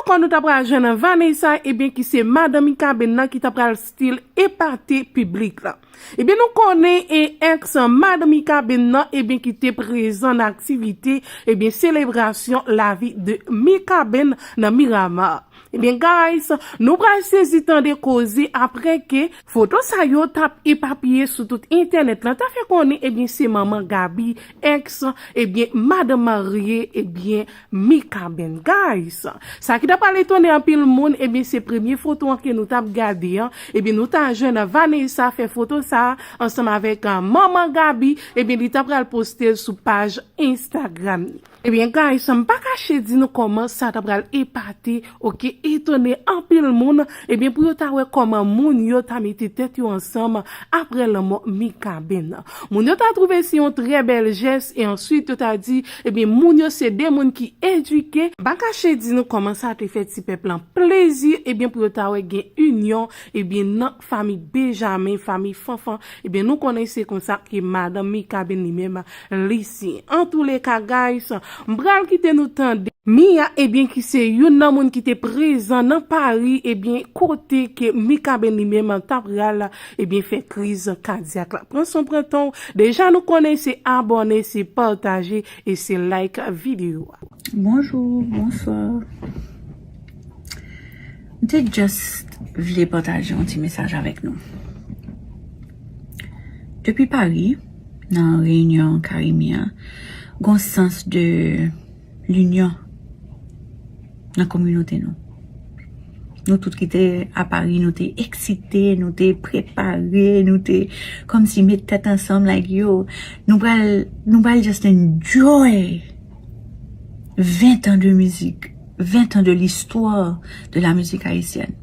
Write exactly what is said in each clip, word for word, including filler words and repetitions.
Ankò nou ta pral jwenn Vanessa, ebyen ki se madan Mikaben nan ki ta pral still epate piblik la. Ebyen nou konnen e ex madan Mikaben nan, ebyen ki te prezan nan aktivite, ebyen selebrasyon lavi de Mikaben nan Miramar. Ebyen guys, nou pral sezi tande koze apre ke foto sa yo t ap epapiye sou tout entènèt lan ta fè konnen ebyen se manman Gaby, ex, ebyen madan marye, ebyen Mikaben. Guys, sa ki ta pral etone anpil moun, ebyen se premye foto an ke nou t ap gade an, ebyen nou ta jwenn Vanessa fè foto sa ansanm avèk manman Gaby, ebyen li ta pral poste l sou paj Instagram li. Ebyen guys, m pa kache di nou kòman sa ta pral epate, oke, etone anpil moun, ebyen pou yo ta wè kòman moun yo ta mete tèt yo ansanm apre lanmò Mikaben nan. Moun yo ta twouve se yon trè bèl jès e answit yo ta di, ebyen moun yo se de moun ki edike. M pa kache di nou kòman sa te fè ti pèp lan plezi, ebyen pou yo ta wè gen inyon, ebyen nan fanmi Benjamin, fanmi Fanfan, ebyen nou konnen se konsa ke madan Mikaben li menm li siyen. Antouleka guys, m pral kite nou tande Mia, ebyen ki se youn nan moun ki te prezan nan Paris, ebyen kote ke Mikaben li menm ta pral, ebyen fè kriz kadyak la. Pran son pran tan w. Deja nou konnen se abòne, se pataje e se like videyo a. Bonjou, bonswa. M te just vle pataje yon ti mesaj avèk nou. Depi Paris, nan reyinyon Karimi an, gon sans de linyon nan kominote nou. Nou tout ki te a Paris, nou te eksite, nou te prepare, nou te kòmsi met tèt ansanm like yo, nou pral, nou pral just enjoy ven tan de mizik, ven tan de listwa de la mizik ayisyèn.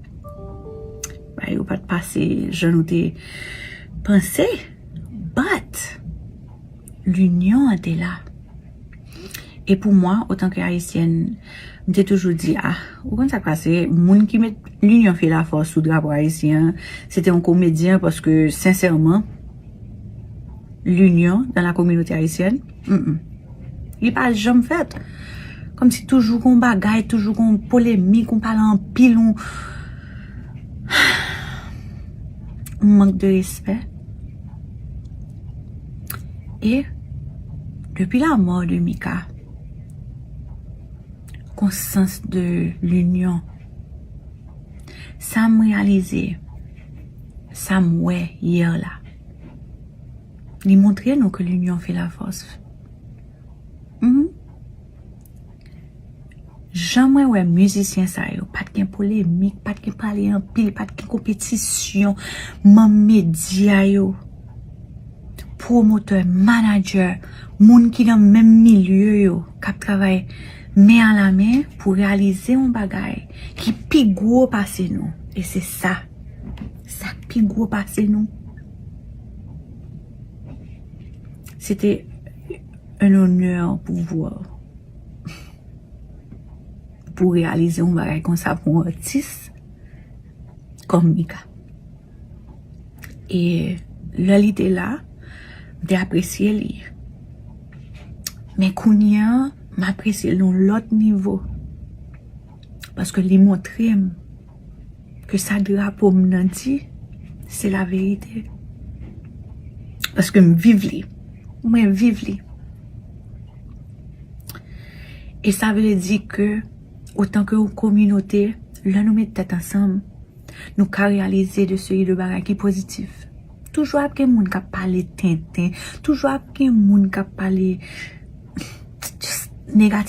Bagay yo pa t pase jan nou te panse, but linyon an te la. E pou mwen, otan ke ayisyèn, m te toujou di, ah, ou konn sa k pase, moun ki met linyon fè lafòs sou drapo ayisyen an, se te yon komedyen, paske, sensèman, linyon dans la communauté haïtienne, mm, mm, li pa janm fèt. Kòmsi toujou gon bagay, toujou gon polemik, on pale anpil, on, on mank de respè. E depi lanmò de Mika, gon sans de linyon. Sa m reyalize, sa m wè yè la, li montre nou ke linyon fè lafòs. Mhm. Jan mwen wè mizisyen sa yo, pa t gen polemik, pa t gen pale anpil, pa t gen konpetisyon, manm medya yo, pwomotè, manadjè, moun ki nan menm milye yo, k ap travay men a la men pou reyalize yon bagay ki pi gwo pase nou. E se sa. Sa k pi gwo pase nou. Se te un honneur pou vwa. Pou reyalize yon bagay konsa pou yon atis kòm Mika. E lè li te la, m te apresye li. Men kounye a, m apresye l yon lòt nivo. Paske li montre m ke sa drapo m nan di, se laverite. Paske m viv li. Mwen viv li. E sa vle di ke, otan ke yon kominote, lè nou met tèt ansanm, nou ka reyalize de seri de bagay ki pozitif. Toujou ap gen moun k ap pale tenten, toujou ap gen moun k ap pale just negatif.